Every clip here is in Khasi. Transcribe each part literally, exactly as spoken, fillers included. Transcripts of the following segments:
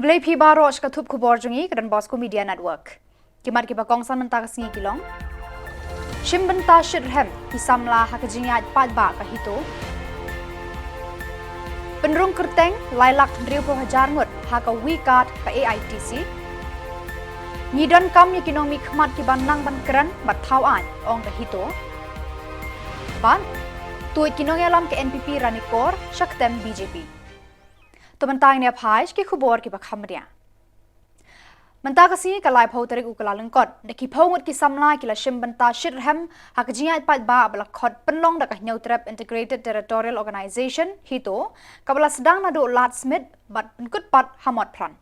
Khublei phi baroh sha ka thup khubor jong ngi ka Don Bosco Media Network. Ki mat kiba kongsan mynta ka sngi ki long: Shim bynta shitrhem ki samla ha ka jingïaid paidbah ka HITO. Pynrung kyrteng lai lak hynriewphew hajar ngut ha ka V-KAD ka A I T C. Ngi donkam ïa ki nongmihkhmat kiba nang ban kren bad thaw aiñ, ong ka HITO. Bad tuid ki nongïalam ka N P P Ranikor sha ktem B J P. To mynta ngin ïa phai sha ki khubor kiba kham bniah. Mynta ka sngi ka laiphew tarik u Kyllalyngkot, da ki phew ngut ki samla ki la shim bynta shitrhem ha ka jingïaid paidbah ba la khot pynlong da ka Hynñiewtrep Integrated Territorial Organization, HITO, kaba la sdang naduh Ladthmidt bad pynkut pat ha Motphran.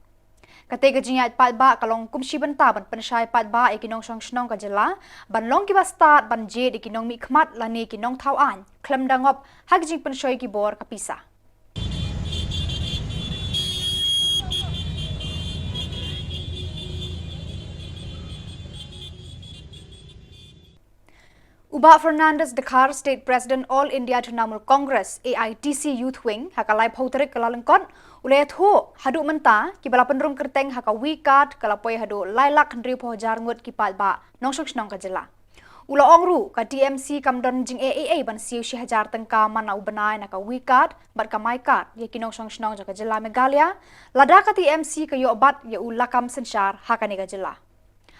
Kata ka jingïaid paidbah ka long kum shi bynta ban pynshai paidbah ïa ki nongshong shnong ka jylla ban long kiba stad ban jied ïa ki nongmihkhmat lane ki nongthaw aiñ khlem da ngop ha ki jingpynshoi ki bor ka pisa. U Bah Fernandes Dkhar, State President All India Trinamool Congress, A I T C Youth Wing, ha ka laiphew tarik Kyllalyngkot, u la ïathuh haduh mynta kiba la pynrung kyrteng ha ka V-KAD ka la poi haduh lai lak hynriewphew hajar ngut ki paidbah nongshong shnong ka jylla. U la ong ruh ka T M C kam don jingeh ei ei ban siew shi hajar tyngka man la u bnai na ka V-KAD bad ka MyKAD ïa ki nongshong shnong jong ka jylla Meghalaya, lada ka T M C ka ïoh bat ïa u lakam synshar ha kane ka jylla.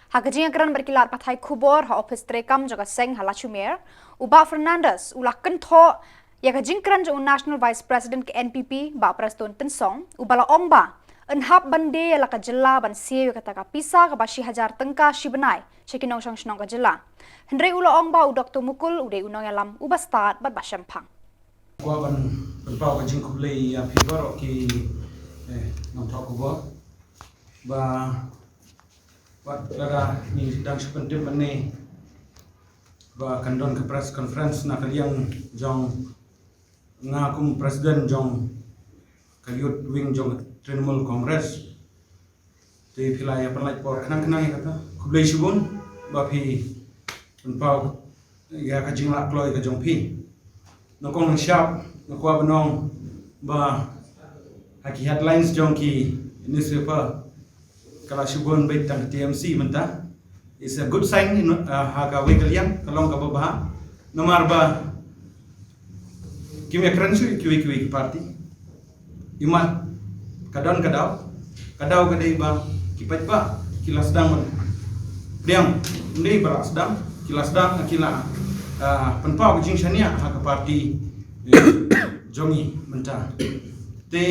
Ha ka jingïakren bad ki lad pathai khubor ha ophis treikam jong ka seng ha Lachumiere, u Bah Fernandes u la kynthoh ïa ka jingkren jong u National Vice President ka N P P, Bah Prestone Tynsong, uba la ong ba yn hap ban die ïa la ka jylla ban siew ïa kata ka pisa kaba shi hajar tyngka shi bnai sha ki nongshong shnong ka jylla. Hynrei u la ong ba u Doctor Mukul u dei u nongïalam uba stad bad ba shemphang. Kwah ban pynpaw ka jingkhublei ïa phi baroh ki, eh, nongthoh khubor ba wat lada ngi dang shu pyntip mynne ba kan don ka press conference na ka liang jong nga kum president jong ka Youth Wing jong Trinamool Congress. Te phi la ïa pynlait por khnang khnang ïa kata. Khublei shibun ba phi pynpaw ïa ka jinglah kloi ka jong phi. Nyngkong nyngshap nga kwah ban ong ba ha ki headlines jong ki newspaper ka la shu bun beit tang T M C mynta. It's a good sign in, uh, ha kawei ka liang ka long kaba bha. Namar ba kim ïakren shuh ïa kiwei kiwei ki party. Imat ka don ka daw, ka daw ka dei ba ki paidbah ki la sdang ban pdiang, ym dei ba la sdang, ki la sdang, ki la, ah, pynpaw ka jingshaniah ha ka party, eh, jong ngi mynta. Te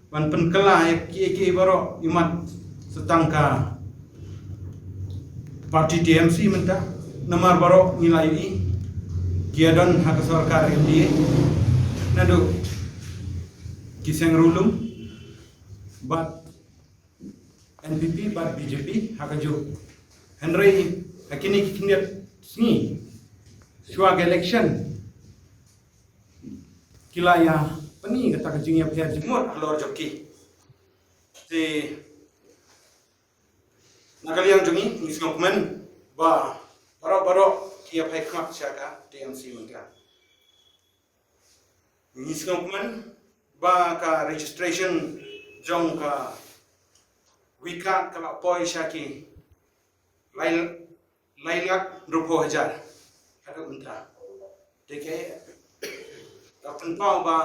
ban pynkylla ïa kiei kiei baroh imat sa tang ka party T M C mynta, namar baroh ngi la ïohi ki ïa don ha ka sorkar N D A naduh ki seng riewlum bad N P P bad B J P ha kajuh. Hynrei ha kine ki khyndiat sngi shuwa ka election ki la ïa pyni kata ka jingïapher jingmut halor jong ki. Te na ka liang jong ngi ngi sngewkmen ba baroh baroh ki ïa phai khmat sha ka T M C mynta. Ngi sngewkmen ba ka registration jong ka V-KAD ka la poi sha ki lai lai lak hynriewphew hajar haduh mynta. Te ka pynpaw ba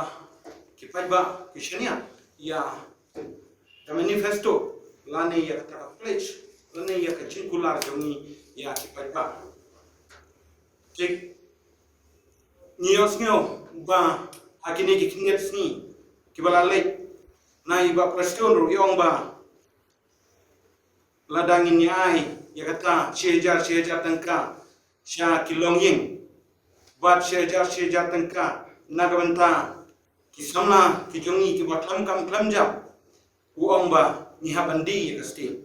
ki paidbah ki shaniah ïa ka manifesto lane ïa kata ka pledge lane ïa ka jingkular jong ngi ïa ki paidbah. Te ngi ïohsngew ba ha kine ki khyndiat sngi kiba la leit na i Bah Prestone ruh i ong ba lada ngin ïa ai ïa kata shi hajar shi hajar tyngka sha ki longïing bad shi hajar shi hajar tyngka na ka bynta ki samla ki jong ngi kiba khlem kam khlem jam, u ong ba ngi hap ban die ïa ka state.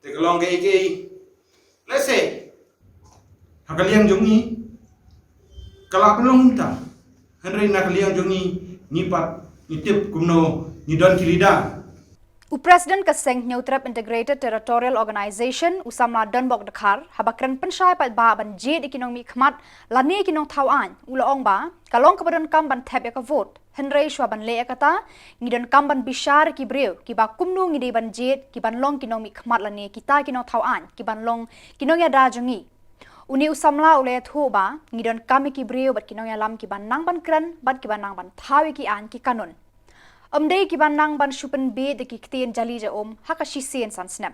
Te ka long kaei kaei, lehse ha ka liang jong ngi ka la pynlong kumta, hynrei na ka liang jong ngi ngi pat ngi tip kumno ngi don ki leader. U President ka seng Hynñiewtrep Integrated Territorial Organization, u samla Donbok Dkhar, haba kren pynshai paidbah ban jied ïa ki nongmihkhmat lane ki nongthaw aiñ, u la ong ba ka long kaba donkam ban thep ïa ka vote. Hynrei shuwa ban leh ïa kata, ngi donkam ban bishar ïa ki briew kiba kumno ngi dei ban jied ki ban long ki nongmihkhmat lane kita ki nongthaw aiñ ki ban long ki nongïada jong ngi. Une u samla u la ïathuh ba ngi donkam ïa ki briew bad ki nongïalam kiba nang ban kren bad kiba nang ban thaw ïa ki aiñ ki kanun. Ym dei kiba nang ban shu pynbieit da ki ktien jali ja um ha ka shisien san snem.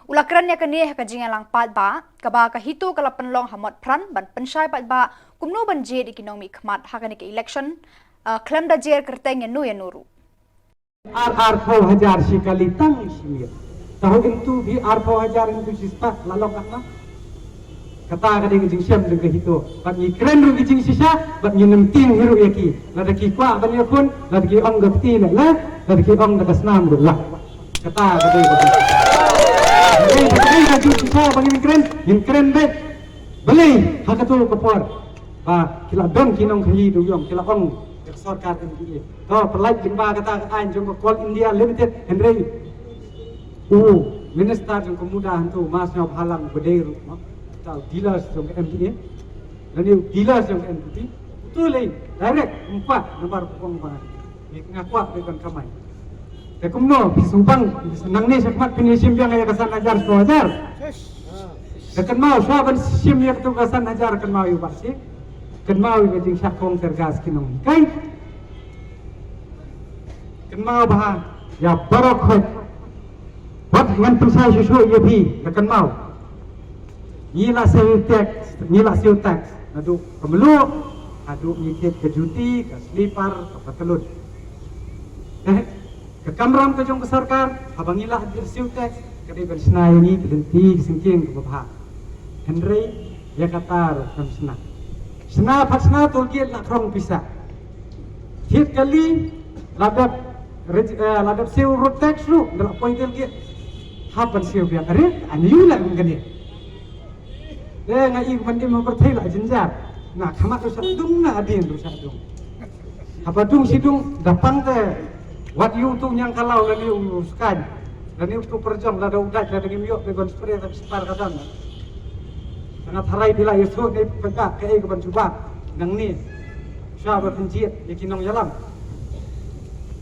U la kren ïa kane ha ka jingïalang paidbah kaba ka HITO ka la pynlong ha Motphran ban pynshai paidbah kumno ban jied ïa ki nongmihkhmat ha kane ka election, eh, khlem da jer kyrteng ïano ïano ruh. Ar arphew hajar shi kali tang shi miet. Tahu into bi arphew hajar into shi spah la long katno. Kata ka dei ka jingshem jong ka HITO. Bad ngi kren ruh ki jingshisha, bad ngin ym tieng hi ruh ïa ki. Lada ki kwah ban ïakhun, lada ki ong da kti ne la, lada ki ong da ka snam ruh lah. Kata ka dei ka jingshisha. Ka dei ka jingshisha ba ngin kren, ngin kren beit. Balei ha kato ka por ba ki la don ki nongkhaïi dewïong, ki la ong ïa ka sorkar MDA. To, pynlait lyngba kata ka aiñ jong ka Coal India Limited, hynrei u minister jong ka MUDA hangto, Marshngaw Bhalang, ba dei ruh, mo, uta u dealers jong ka MDA lane u dealers jong ka NPP. Uto lei direct, ym kwah, namar u ong ba nga kwah beit ban kamai. Te kumno phi sngewbang nangne shakhmat phin ïa shim biang ïa ka san hajar, spah hajar? Te kynmaw, shuwa ban shim ïa kato ka san hajar, kynmaw ïa u Bah Sing, kynmaw ïa ka jingshah khong tear gas ki nonghikai. Kynmaw bha ïa baroh khoit. Wat ngan pynshai shuh shuh ïa phi, te kynmaw. Ngi la siew tax, ngi la siew tax naduh ka mluh haduh ngi thied ka juti, ka slipar, ka patlun. Eh, ka kamram ka jong ka sorkar, haba ngi la siew tax, ka dei ban shna ïa ngi ka lynti ka syngkien kaba bha. Hynrei ïa kata ruh kam shna. Shna pat shna, toll gate la khrong pisa. Thied kali la dep reg-, eh, la dep siew road tax ruh, da la poi toll gate. Hap ban siew biang. Are, ani u la kum kane. Eh, nga i ban im ha pyrthei la jynjar. Na khmat ruh sah dung, na adien ruh sah dung. Haba dung shi dung, da pang te wat ïa uto u ñiangkalaw lane u skaiñ, lane uto u pyrjong, lada u dait, lada ngim ïoh pepper spray, ka spar ka don. Nga tharai phi la ïathuh ne pynbna kaei kaban jubab nangne. Shuwa ban pynjied ïa ki nongïalam.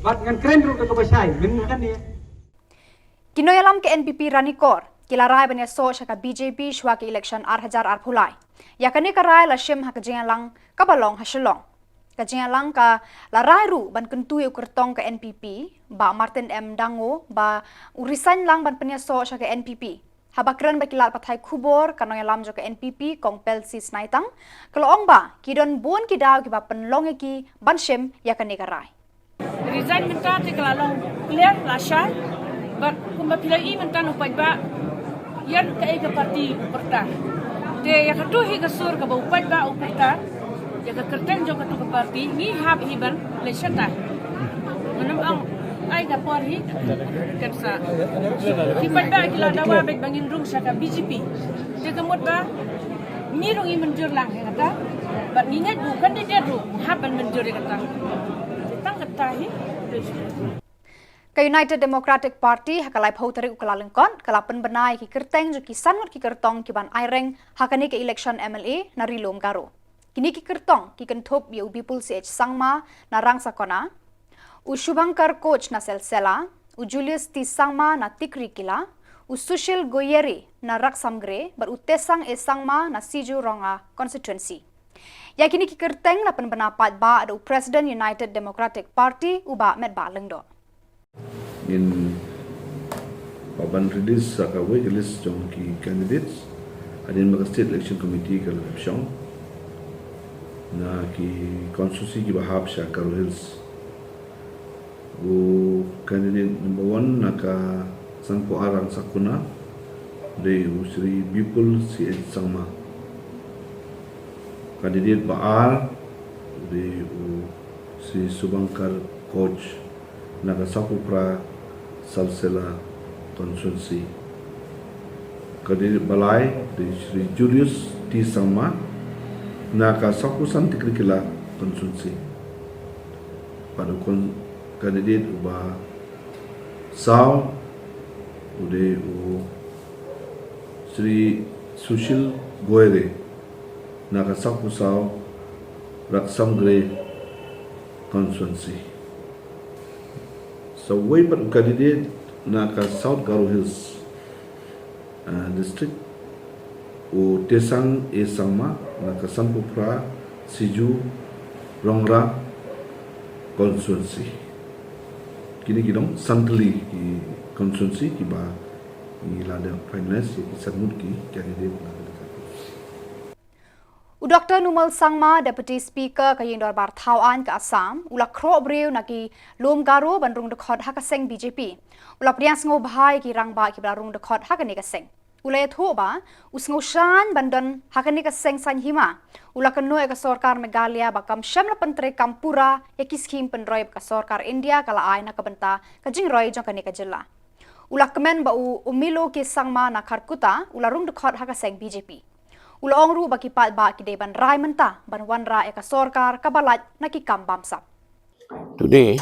Bad ngan kren ruh da kaba shai mynta kane. Ki nongïalam ka NPP Ranikor ki la rai ban ïasoh sha ka BJP shuwa ka election ar hajar arphew lai. Ïa kane ka rai la shim ha ka jingïalang kaba long ha Shillong. Ka jingïalang ka la rai ruh ban kyntu ïa u kyrtong ka NPP, Bah Martin M Dango, ba u resign lang ban pynïasoh sha ka NPP. Haba kren bad ki lad pathai khubor, ka nongïalam jong ka NPP, Kong Pelcy Snaitang, ka la ong ba ki don bun ki daw kiba pynlong ïa ki ban shim ïa kane ka rai. Resign mynta te ka la long clear, la shai. Bad kumba phi la i mynta, u paidbah ïa kaei ka party u pyrta. Te ïa kato hi ka sur kaba u paidbah u pyrta, ïa ka kyrteng jong kato ka party, ngi hap hi ban leit shata. Ngam ong ai ka por hi kan sa. Ki paidbah ki la dawa beit ba ngin rung sha ka BJP. Te ka mut ba ngi ruh ngi mynjur lang ïa kata. Bad ngi ngeit ba u candidate ruh u hap ban mynjur ïa kata. Te tang kata hi. Ka United Democratic Party ha ka laiphew tarik u Kyllalyngkot ka la pynbna ïa ki kyrteng jong ki san ngut ki kyrtong ki ban aireng ha kane ka election MLA na Ri Lum Garo. Kine ki kyrtong ki kynthup ïa u Bipul C H Sangma na Rangsakona, u Shubhankar Koch na Salsela, u Julius T Sangma na Tikrikilla, u Sushil Goyeri na Raksamgre, bad u Tesang A Sangma na Sijuronga Constituency. Ïa kine ki kyrteng la pynbna paidbah da u President United Democratic Party, u Bah Metbah Lyngdoh. Ngin, uh, ban release, uh, ka wait list jong ki candidates hadien ba ka State Election Committee ka la pynshong na ki constituency kiba hap sha Garo Hills. U candidate number one na ka sanphew ar Rangsakona dei u Shri Bipul C H Sangma. Candidate ba ar dei u Shri Shubhankar Koch na ka sawphew phra Salsela Constituency. Candidate ba lai dei Shri Julius T Sangma na ka sawphew san Tikrikilla Constituency. Bad u candidate uba Saw u dei u Sri Sushil Goire na ka Sawphew Saw Raksam Gre constituency. Sa uwei pat u candidate na ka South Garo Hills, uh, district, u Tesang A Sangma na ka Sanphew Phra Siju Rongra constituency. Kine ki long san tylli ki constituency kiba ngi la dep finalize ïa ki san ngut ki candidate na ka. U Doctor Numal Sangma, Deputy Speaker ka Ïing Dorbar Thaw Aiñ ka Assam, u la khroh briew na ki lum Garo ban rung dkhot ha ka seng B J P. U la pdiang sngewbha ïa ki rangbah kiba la rung dkhot ha kane ka seng. U la ïathuh ba u sngewshan ban don ha kane ka seng saiñ hima. U la kynnoh ïa ka sorkar Meghalaya ba kam shym la pyntrei kam pura ïa ki skhim pynroi ba ka sorkar India ka la ai na ka bynta ka jingroi jong kane ka jylla. U la kmen ba u Umilo K Sangma na Kharkutta u la rung dkhot ha ka seng B J P. U la ong ruh ba ki paidbah ki dei ban rai mynta ban wanrah ïa ka sorkar kaba lait na ki kam bamsap. Today,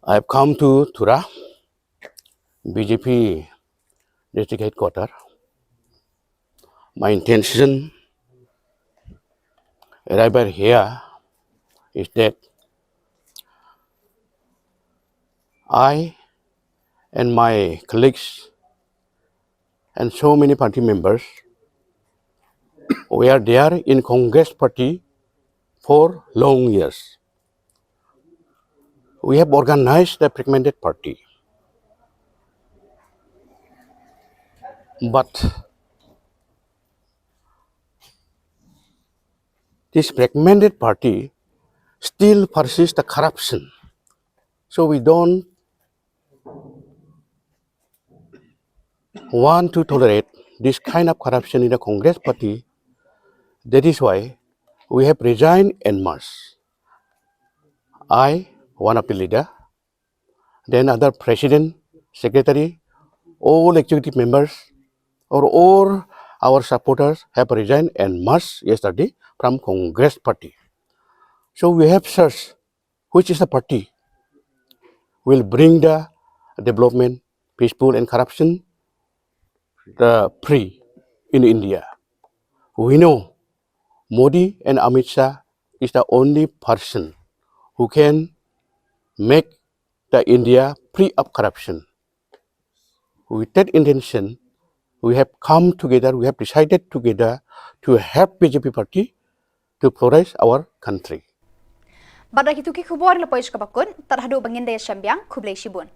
I have come to Tura, B J P district headquarter. My intention arrival here is that I and my colleagues and so many party members were there in Congress party for long years. We have organized the fragmented party. But this fragmented party still persists the corruption. So we don't want to tolerate this kind of corruption in the Congress party. That is why we have resigned en masse. I, one of the leader, then other president, secretary, all executive members, or all our supporters have resigned en masse yesterday from Congress party. So we have searched which is the party will bring the development, peaceful and corruption, uh, free in India. We know Modi and Amit Shah is the only person who can make the India free of corruption. With that intention, we have come together, we have decided together to help B J P party to flourish our country. Bad da kitu ki khubor la poi ka bakun, tad haduh ba ngin da ïashem biang, khublei shibun.